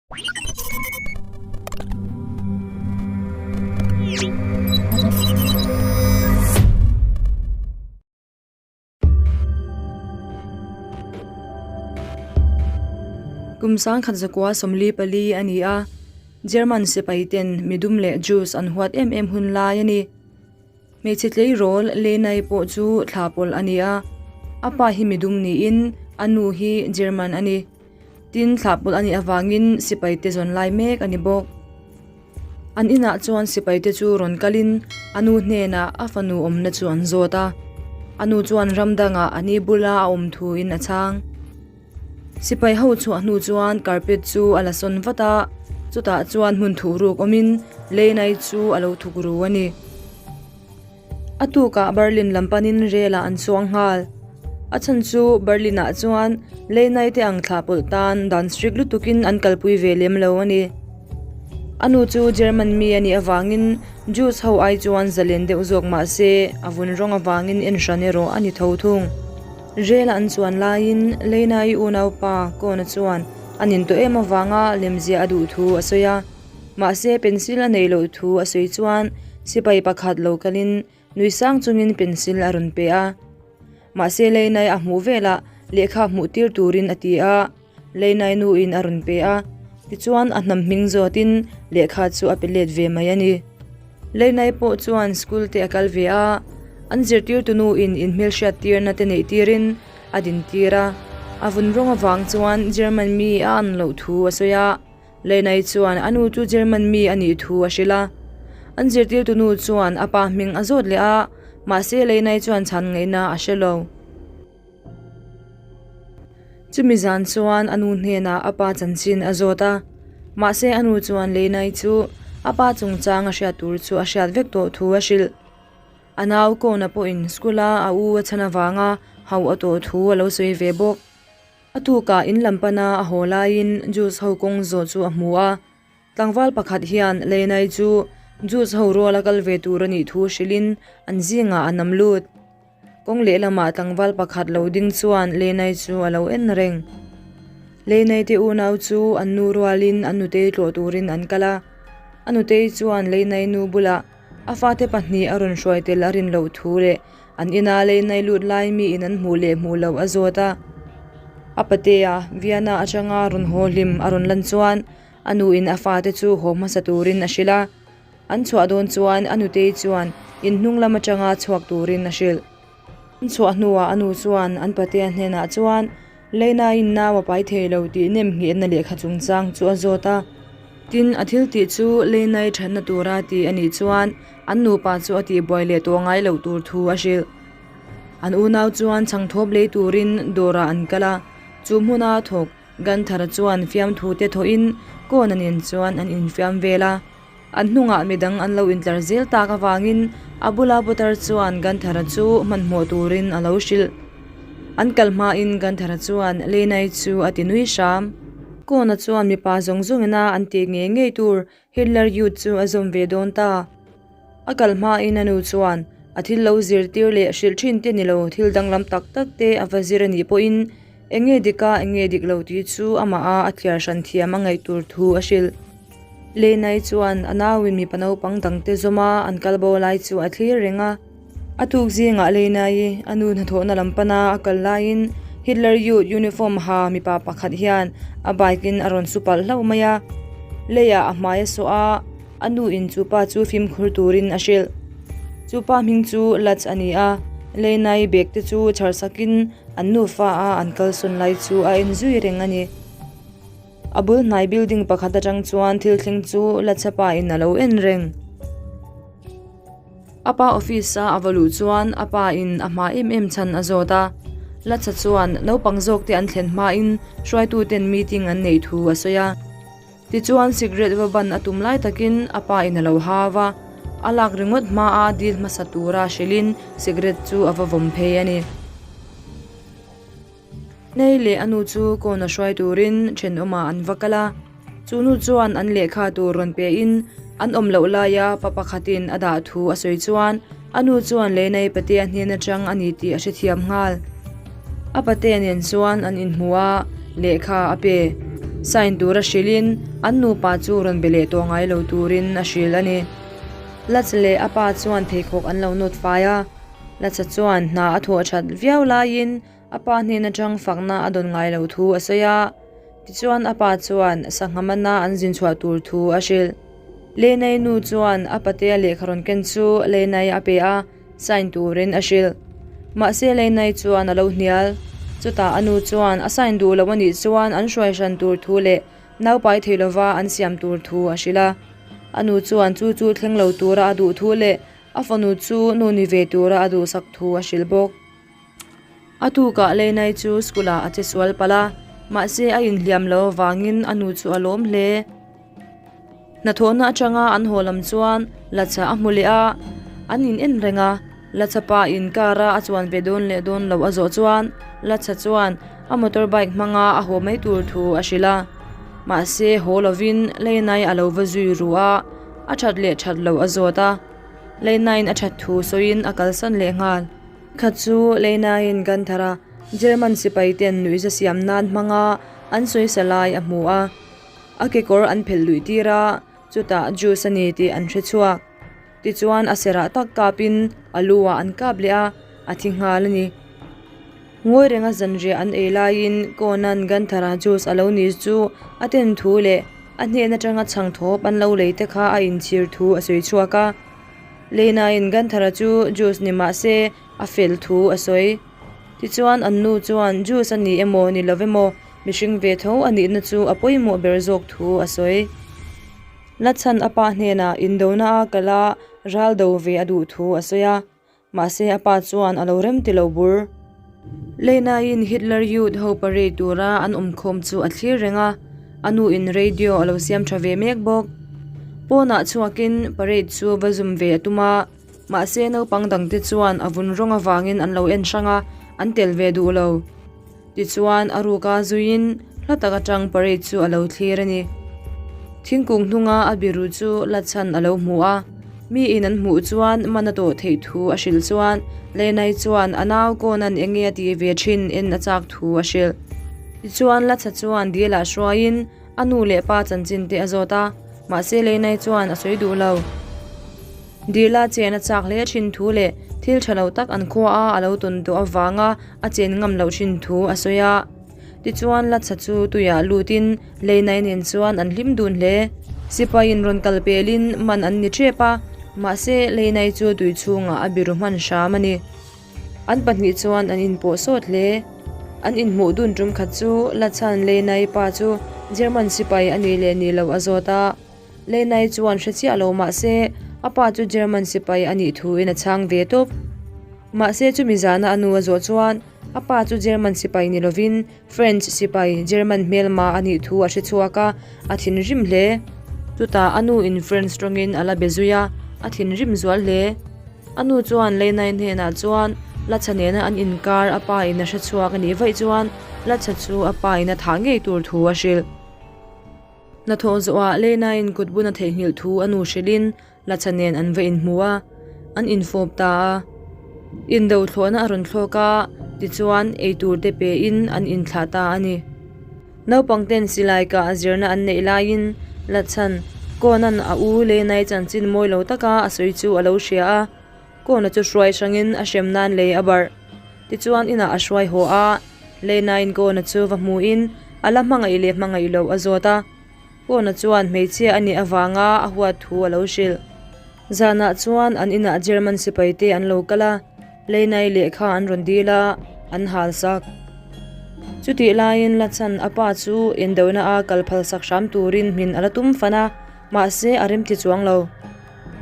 Kum 1944 a ni a, German sipai ten midum leh Jews an huat em em hun lai a ni. Hmeichhe tleirawl Lenai pawh chu thla pawlh a ni a, a pa hi midum niin a nu hi German a ni. Tin, thla pawlh a nih avangin sipai te zawn lai mek a ni bawk. An inah chuan sipai te chu rawn kalin a nu hnenah a fanu awmna chu an zawt a, a nu chuan ram dangah a ni bula a awm thuin a chhang. Sipai ho chhuah hnu chuan carpet chu a la sawn vat a, chutah chuan hmun thuh ruk awmin Leinai chu a lo thuk ru a ni. A tukah Berlin lam panin rel ah an chuang nghal. A chhan chu Berlin ah chuan Leinai te ang thlah pawlh tan dan strict lutukin an kalpui ve lem lo a ni. A nu chu German mi a nih avangin Jews ho ai chuan zalen deuh zawk mah se a vun rawng avangin en hran erawh a ni tho thung. Rel an chuan laiin Leinai unaupa Kona chuan a nin tawh em avanga lemziah a duh thu a sawi a, mahse pencil a neih loh thu a sawi chuan sipai pakhat lo kalin nui sang chungin pencil a rawn pe a. Mahse Leinai a hmuh velah lehkha hmuh tir turin a ti a, Leinai nuin a rawn pe a, tichuan a hnam hming zawtin lehkha chu a pe let ve mai a ni. Leinai pawh chuan school te a kal ve a, an zirtirtu nuin inhmelhriat tirna te neih tirin a din tir a. A vun rawng avang chuan German mi a an loh thu a sawi a, Leinai chuan a nu chu German mi a nih thu a hrilh a. An zirtirtu nu chuan a pa hming a zawt leh a, mahse Leinai chuan chhan ngaihna a hre lo. Chumi zan chuan a nu hnenah a pa chanchin a zawt a, mahse a nu chuan Leinai chu a pa chungchang a hriat tur chu a hriat vek tawh thu a hrilh. A nau Kona pawhin school a a u a chhan avanga hauh a tawh thu a lo sawi ve bawk. A tukah in lam pana a haw laiin Jews ho kawng zawh chu a hmu a, Tlangval pakhat hian Leinai chu Jews ho ruala kal ve tur a nih thu hrilhin an zingah a nam lut. Kawng lehlamah tlangval pakhat lo ding chuan Leinai chu a lo en reng. Leinai te unau chu an nu rualin an nutei tlawh turin an kal a. A nutei chuan Leinai nu bulah a fate pahnih a rawn hruai tel a rin loh thu leh An ina leinai lut lai miin an hmuh leh hmuh loh a zawt a. A patea Vienna atanga rawn haw hlim a rawn lan chuan a nuin a fate chu haw hmasa turin a hrilh a. An chhuah dawn chuan a nutei chuan in hnung lam atanga chhuak turin a hrilh. An chhuah hnuah a nu chuan an patea hnenah chuan Leinaiin nau a pai thei lo tih nem nghetna lehkha chungchang chu a zawt a. Tin, a thil tih chu Leinai thatna tura ti a nih chuan an nupa chu a tihbuai leh tawh ngai loh tur thu a hrilh. An unau chuan chhangthawp lei turin dawrah an kal a, chu hmuna thawk Gunther-a chuan fiamthu te thawhin Kona nen chuan an infiam vel a. An hnungah midang an lo intlar zel tak avangin a bula putar chuan Gunther-a chu hmanhmawh turin a lo hrilh. An kal hmain Gunther-a chuan Leinai chu a ti nui hram. Kona chuan mipa zawng zawngina an tih ngei ngei tur Hitler Youth chu a zawm ve dawn ta. A kal hmain a nu chuan a thil lo zirtir leh hrilh thin te ni lo thil danglam tak tak te a va zir a nih pawhin Eng nge dik a, eng nge dik lo tih chu amah a a thliar hran thiam a ngaih tur thu a hrilh. Leinai chuan a nauin mipa naupang dangte zawm a an kal bo lai chu a thlir reng a. A tuk zingah Leinai a nu hnathawhna lam pana a kal laiin Hitler Youth uniform ha mipa pakhat hian a bike in a rawn su palh hlauh mai a. Leiah a hmai a sawh a, a nu in chu pa chu fimkhur turin a hrilh. Chu pa hming chu Lutz a ni a, Leinai bag te chu chhar sakin An nufa a an kalsawn lai chu a en zui reng a ni. A bul hnai building pakhat atang chuan thil thleng chu la chhapa in a lo en reng. A pa office a a va luh chuan a pa in a hma em em chhan a zawt a. Latsa chuan naupang zawk te an thlen hma in hruaitu ten meeting an neih thu a sawi a. Tichuan cigarette va ban a tum lai takin a pa in a lo hau a, a lak ringawt hma a dil hmasa tura hrilhin cigarette chu a va vawm phei a ni. Nei leh a nu chu kawn a hruai turin thenawmah an va kal a, chu nu chuan an lehkha tur rawn pe in an awm loh laia pa pakhatin a dah thu a sawi chuan a nu chuan leinei patea hnen atang a ni tih a hrethiam nghal. A patea nen chuan an inhmu a, lehkha a pe. Sign tura hrilhin an nupa chu rawn be leh tawh ngai lo turin a hrilh a ni. Latsa leh a pa chuan pheikhawk an lo nawt fai a, Latsa chuan hna a thawh that viau laiin a pa hnen atang fakna a dawn ngai loh thu a sawi a. Tichuan a pa chuan sangha mana an zin chhuah tur thu a hrilh. Lenai nu chuan a patea lehkha rawn ken chu Lenai a pe a. Sign turin a hrilh. Mahse Leinai chuan a lo hnial. Chutah a nu chuan a sign duh loh a nih chuan an hruai hran tur thu leh naupai thei lova an siam tur thu a hrilh a. A nu chuan chu chu thleng lo tura a duh thu leh a fanu chu nu ni ve tura a duhsak thu a hrilh bawk. A tukah Leinai chu school ah a che sual palh a, mahse a inhliam lo avangin a nu chu a lawm hle. Hnathawhna atanga an haw lam chuan Lacha a hmu leh a, an in en reng a. Lacha pa in car a a chuan ve dawn leh dawn loh a zawh chuan Lacha chuan a motor bike hmanga a haw mai tur thu a hrilh a. Mahse haw lovin Leinai a lo va zui ru a, a that leh that loh a zawt a. Leinaiin a that thu sawiin a kalsan leh nghal. Kha chu Leinaiin Gunther a German sipai ten nuihza siam nan hmanga an sawisa lai a hmu a. A kekawr an phelh luih tir a, chutah juice a ni tih an hre chhuak. Tichuan a serah tak kapin a lu ah an kap leh a, a thi nghal a ni. Ngawi renga zanriah an ei laiin Conan Gunther-a juice a lo ni chu a ten thu leh a hnen atanga chhang thawp an lo lei te kha a inchhir thu a sawi chhuak a. Leinain Gunther-a chu juice ni mah se a fel thu a sawi. Tichuan an nu chuan juice a ni emaw ni lo emaw Mihring ve tho a nihna chu a pawimawh ber zawk thu a sawi. Lachhan a pa hnenah indona a kal a, ral do ve a duh thu a sawi a, mahse a pa chuan a lo rem ti lo bur. Leinaiin Hitler Youth ho parade tura an awmkhawm chu a thlir reng a, a nuin radio a lo siam tha ve mek bawk. Pawnah chhuakin parade chu va zum ve a tum a, mahse naupang dangte chuan a vun rawng avangin an lo en hrang a, an tel ve duh lo. Tichuan, a ruka zuiin hla tak atang parade chu a lo thlir a ni. Thingkung hnunga a biru chu la chhan a lo hmu a, miin an hmuh chuan man a tawh theih thu a hrilh chuan Lenai chuan a nau Kawnan eng nge a tih ve thin en a chak thu a hrilh. Tichuan, Lacha chuan dilah hruaiin a nu leh pa chanchin te a zawt a, mahse Lenai chuan a sawi duh lo. Dila chen a chak hle thin thu leh thil tha lo tak an khua a a lo tawn tawh avanga a chen ngam loh thin thu a sawi a. Tichuan Latsa chu tuiah lutin Leinai nen chuan an hlim dun hle. Sipaiin rawn kal pelin man an ni tep a, mahse Leinai chu tui chhungah a biru hman hram a ni. An pahnih chuan an inpawh sawt hle. An inhmuh dun tum khat chu Latsa'n Leinai pa chu German sipai a nih leh nih loh a zawt a. Leinai chuan hre chiah lo mah se, a pa chu German sipai a nih thuin a chhang ve tawp. Mahse chumi zana a nu a zawh chuan a pa chu German sipai ni lovin French sipai, German hmelma a nih thu a hre chhuak a, a thinrim hle. Chutah a nu in French tawngin a la be zui a, a thinrim zual hle. A nu chuan Leinai hnenah chuan Lacha nena an inkar a pa in a hre chhuak a nih vaih chuan Lacha chu a pa in a thah ngei tur thu a hrilh. Hnathawh zawhah Lena-in kut bun a theihnghilh thu a nu hrilhin Lacha nen an va inhmu a, an infawp ta a. Indo thlawhna a rawn thlawk a, tichuan eitur te pein an inthlah ta a ni. Naupang ten silai kah zirna an neih laiin Lachan Kawnan a u Lena-i chanchin mawi lo taka a sawi chu a lo hria a, Kawna chu hruai hrangin a hrem nan lei a barh. Tichuan inah a hruai haw a, Leinain Kawna chu va hmuhin a la hmangaih leh hmangaih loh a zawt a. Kawna chuan hmeichhia a nih avanga a huat thu a lo hrilh. Zanah chuan an inah German sipai te an lo kal a, Leinai lehkha an rawn dil a, an hal sak. Chutih laiin Lachan a pa chu indona a kal phal sak hram turin hmin a la tum fan a, mahse a remti chuang lo.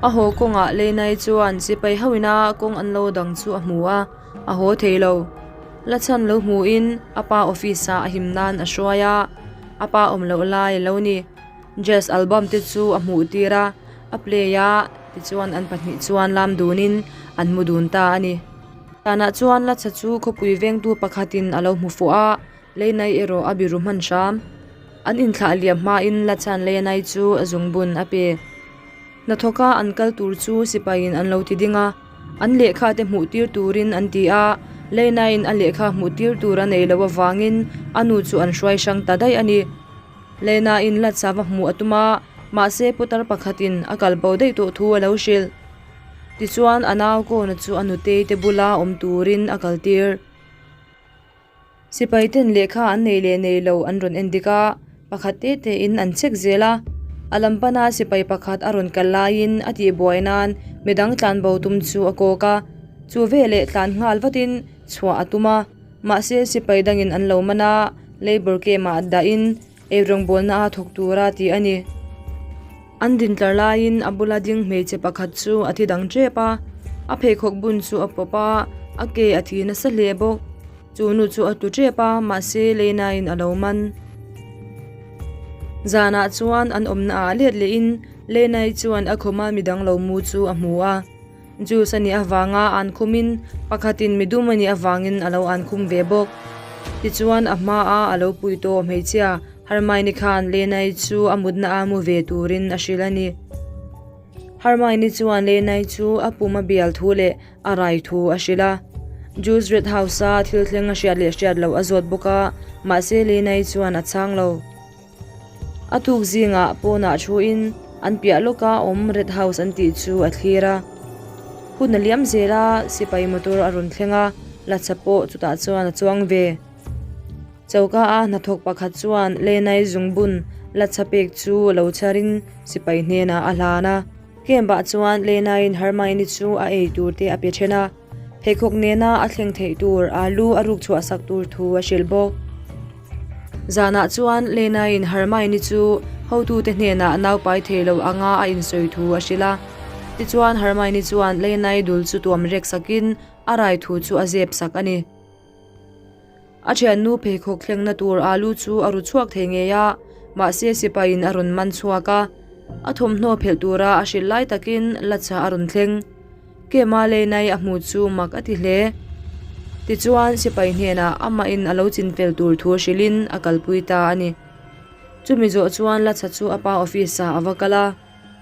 A haw kawngah Leinai chuan sipai ho ina kawng an lo dang chu a hmu a, a haw thei lo. La chhan lo hmuhin a pa office ah a him nan a hruai a, a pa awm loh lai a lo ni. Jazz album te chu a hmuh tir a, a play a, tichuan an pahnih chuan lam dunin an mu dun ta a ni. Tanah chuan Lacha chu khawpui vengtu pakhatin a lo hmu fuh a, Leinai erawh a biru hman hram. An inthlah liam hmain Lachan Leinai chu a zungbun a pe. Hnathawka an kal tur chu sipaiin an lo ti ding a, an lehkha te hmuh tir turin an ti a, Leinaiin a lehkha hmuh tir tur a nei loh avangin a nu chu an hruai hrang ta daih a ni. Lena-in Latsa va hmuh a tum a, mahse putar pakhatin a kal bo daih tawh thu a lo hrilh. Tichuan a nau Kawna chu a nutei te bula awm turin a kaltir. Sipai ten lehkha an nei leh nei lo an rawn en dik a, pakhat te te in an check zel a. A lam pana sipai pakhat a rawn kal laiin a tihbuai nan midang tlanbo tum chu a kawk a, chu veleh tlan nghal vatin chhuah a tum a, mahse sipai dangin an lo man a, labour camp ah dahin Eirawngbawlna a thawk tura tih a ni. An dintlar laiin a bula ding hmeichhe pakhat chu a thi dang tep a, a pheikhawk bun chu a pawp a, a ke a thi nasa hle bawk. Chu nu chu a tlu tep a, mahse Lenain a lo man. Zanah chuan an awmna ah let lehin Lenai chuan a khawma midang lo mu chu a hmu a. Juice a nih avanga an khumin pakhatin midum a nih avangin a lo an khum ve bawk. Tichuan a hmaa a lo pui tawh hmeichhia Hermione khan Lenai chu a mutna a mu ve turin a hrilh a ni. Hermione chuan Lenai chu a pum a bial thu leh a rai thu a hrilh a. Juice Red House-a thil thleng a hriat leh hriat loh a zawt bawk a, mahse Lenai chuan a chhang lo. A tuk zingah pawnah thuin an piah lawka awm Red House an tih chu a thlir a. Hun a liam zel a, sipai motor a rawn thleng a, Latsa pawh chutah chuan a chuang ve. Choka a hnathawk pakhat chuan Lenai zungbun Latsa pek chu lo chharin sipai hnenah a hlan a. Camp-ah chuan Lenaiin Hermione chu a ei tur te a pe then a. Pheikhawk nena a thleng theih tur alu a ruk chhuah sak tur thu a hrilh bawk. Zanah chuan Lena-in Hermione chu hotute hnenah nau pai thei lo anga a insawi thu a hrilh a. Tichuan Hermione chuan Lena-i dul chu tuam rek sakin a rai thu chu a zep sak a ni. A thiannu pheikhawk thlengna tur alu chu a ru chhuak thei ngei a, mahse sipaiin a rawn man chhuak a. A thawmhnaw phelh tura a hrilh lai takin Latsa a rawn thleng. Kema Leinai a hmu chu mak a ti hle. Tichuan sipai hnenah amahin a lo chinfel tur thu hrilhin a kalpui ta a ni. Chumi zawh chuan Latsa chu a pa office ah a va kal a,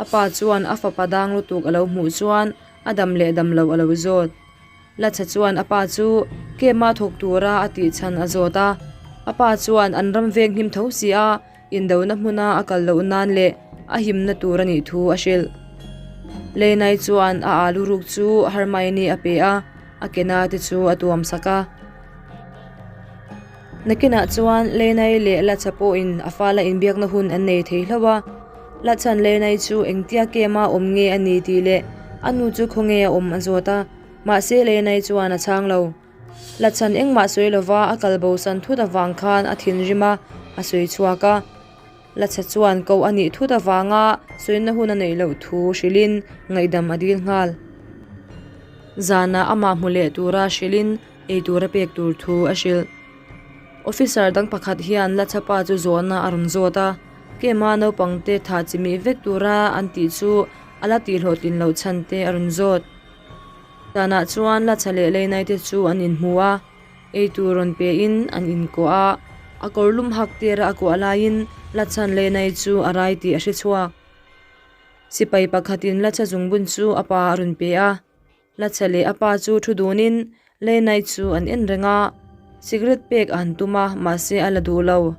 a pa chuan a fapa dang lutuk a lo hmuh chuan a dam leh dam lo a lo zawt. Latsa chuan a pa chu Kema thawk tura a tih chhan a zawt a, a pa chuan an ram veng hnim tho si a, Indona hmuna a kal loh nan leh a himna tur a nih thu a hrilh. Leinai chuan a alu ruk chu Hermione a pe a, a kena te chu a tuam sak a. Nakinah chuan Leinai leh Latsa pawhin a fala inbiakna hun an nei thei hlauh a. Latsa'n Leinai chu engtia kema awm nge a ni tih leh a nu chu khawnge a awm a zawt a, mahse Leinai chuan a chhang lo. Lachhan engmah sawi lova a kal bosan thut avang khan a thinrim a, a sawi chhuak a. Lachha chuan koh a nih thut avanga sawina hun a neih loh thu hrilhin ngaihdam a dil nghal. Zanah amah hmu leh tura hrilhin ei tura pek tur thu a hrilh. Officer dang pakhat hian Lachha pa chu zawhna a rawn zawt a, Kema naupangte thah chimih vek tura an tih chu a la tihhlawhtlin loh chhan te a rawn zawt. Tanah chuan Latsa leh Leinai te chu an inhmu a, eitur rawn pein an inkuah a, a kawr lum hak tira a kuah laiin Latsa'n Leinai chu a rai tih a hre chhuak. Sipai pakhatin Latsa zungbun chu a pa a rawn pe a, Latsa leh a pa chu thu dunin Leinai chu an en reng a, cigarette pek a han tum a, mahse a la duh lo,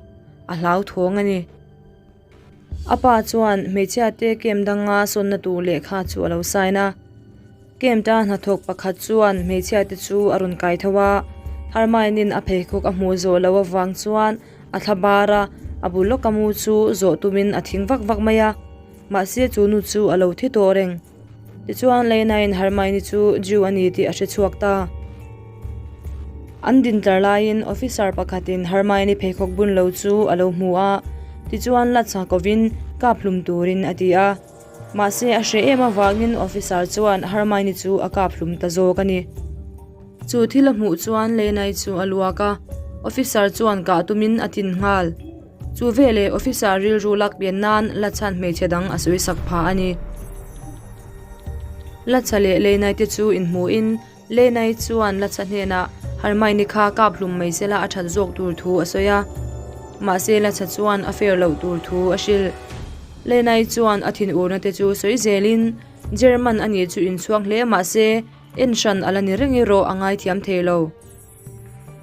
a hlauthawng a ni. A pa chuan hmeichhia te camp danga sawnna tur lehkha chu a lo sign a. Camp ta hnathawk pakhat chuan hmeichhia te chu a rawn kai tho a, Hermione-in a pheikhawk a hmuh zawh loh avang chuan a thla bar a, a bul lawka mu chu zawh tumin a thing vak vak mai a, mahse chu nu chu a lo thi tawh reng. Tichuan Lena-in Hermione chu Jew a ni tih a hre chhuak ta. An dintlar laiin officer pakhatin Hermione pheikhawk bun lo chu a lo hmu a, tichuan la chhakovin kap hlum turin a ti a. Mahse a hreh em avangin officer chuan Hermione chu a kap hlum ta zawk a ni. Chu thil a hmuh chuan Lena-i chu a luak a, officer chuan kah tumin a tin nghal. Chu veleh officer rilru lak pian nan Lachhan hmeichhe dang a sawi sak phah a ni. Lacha leh Leinai te chu inhmuhin Leinai chuan Lacha hnenah Hermione kha kap hlum mai sela a that zawk tur thu a sawi a. Mahse Lacha chuan a fair loh tur thu a hrilh. Leinai chuan a thinurna te chu sawi zelin German a nih chu inchhuang hle mahse en hran a la ni reng erawh a ngaithiam thei lo.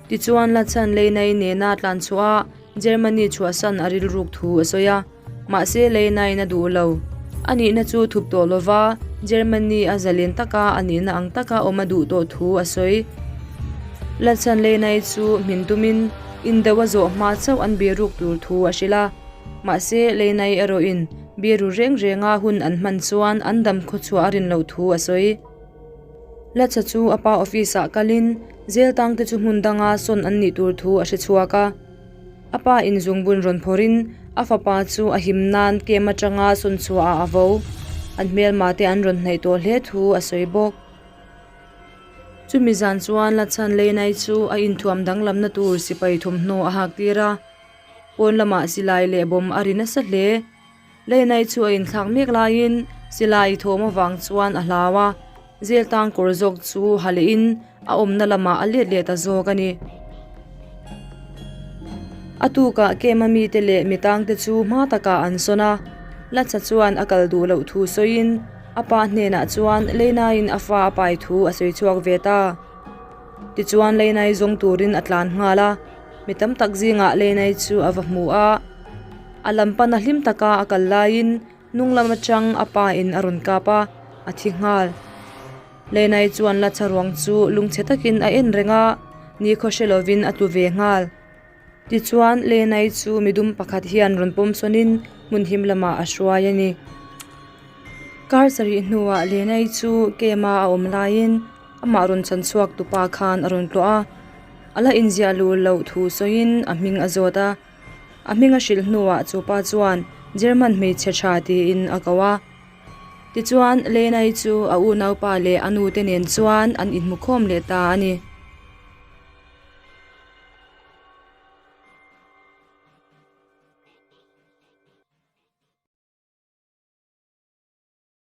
Tichuan Lachhan Leinai nena tlan chhuah a. Germany chhuahsan a rilruk thu a sawi a. Mahse Lena-in a duh lo. A nihna chu thup tawh lova Germany a zalen taka a nihna ang taka awm a duh tawh thu a sawi. Latsan Lena-i chu hmin tumin indo a zawh hma chauh an biruk tur thu a hrilh a. Mahse Lena-i erawhin biru reng renga hun an hman chuan an dam khawchhuah a rin loh thu a sawi. Latsa chu a pa office-ah kalin zel tangte chu hmun danga sawn an nih tur thu a hre chhuak a. A pa in zungbun rawn phawrhin a fapa chu a him nan kem atanga sawn chhuahah a vo. An hmelma te an rawn hnaih tawh hle thu a sawi bawk. Chumi zan chuan Lachhan Leinai chu a inthuam danglamna tur sipai thawmhnaw a hak tir a. Pawn lamah silai leh bawm a ri nasa hle. Leinai chu a inthlak mek laiin silai thawm avang chuan a hlau a, zel tang kawr zawk chu ha lehin a awmna lamah a let leh ta zawk a ni. A tukah Kema mite leh mi tangte chu hma takah an sawn a, Latsa chuan a kal duh loh thu sawiin a pa hnenah chuan Leinaiin a fa a pai thu a sawi chhuak ve ta. Tichuan Leinai zawng turin a tlan nghal a, mi tam tak zingah Leinai chu a va hmu a. A lam pana hlim taka a kal laiin hnung lam atang a pa in a rawn kap a, a thi nghal. Leinai chuan Latsa ruang chu lungchhe takin a en reng a, nikhaw hre lovin a tlu ve nghal. Tichuan Leinai chu midum pakhat hian rawn pawm sawnin hmun him lamah a hruai a ni. Kar sarih hnuah Leinai chu Kema a awm laiin amah rawn chhan chhuak tupa khan a rawn tlawh a, a la inziah luh loh thu sawiin a hming a zawt a. A hming a hrilh hnuah chu pa chuan German hmeichhe tha tiin a ko a. Tichuan, Lena-i chu a unaupa leh a nute nen chuan an inhmukhawm leh ta a ni.